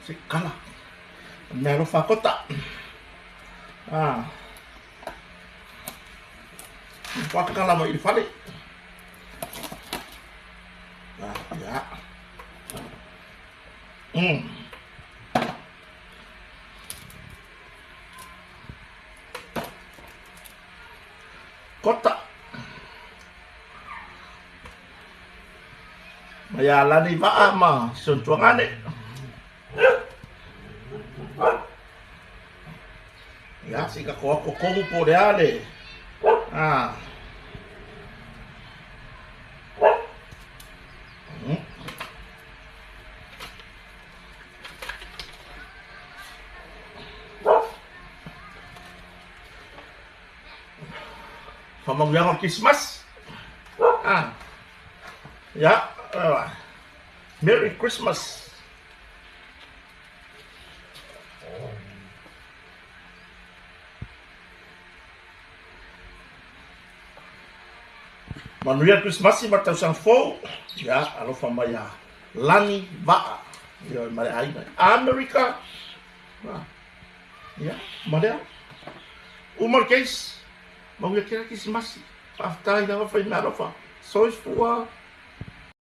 Se kala. Mea alofa kota. Ah. Whakakala mai i le fale. Ah, ia. Mm. Kota. Mai a lani vaa ma Suntuagane. Ia, si ka koa ko kongu po le ale. Ah. Faamanuiaga o le Kerisimasi. Ah. Ia, Merry Christmas. Manuia le Kerisimasi ma le tausaga fou. Ia, alofa mai ia Lani Vaa. Ia, ma le aiga. Amerika. Ah. Ia, ma lea. Uma le case. Manuia tele Kerisimasi. Faafetai lava fai meaalofa. Soifua.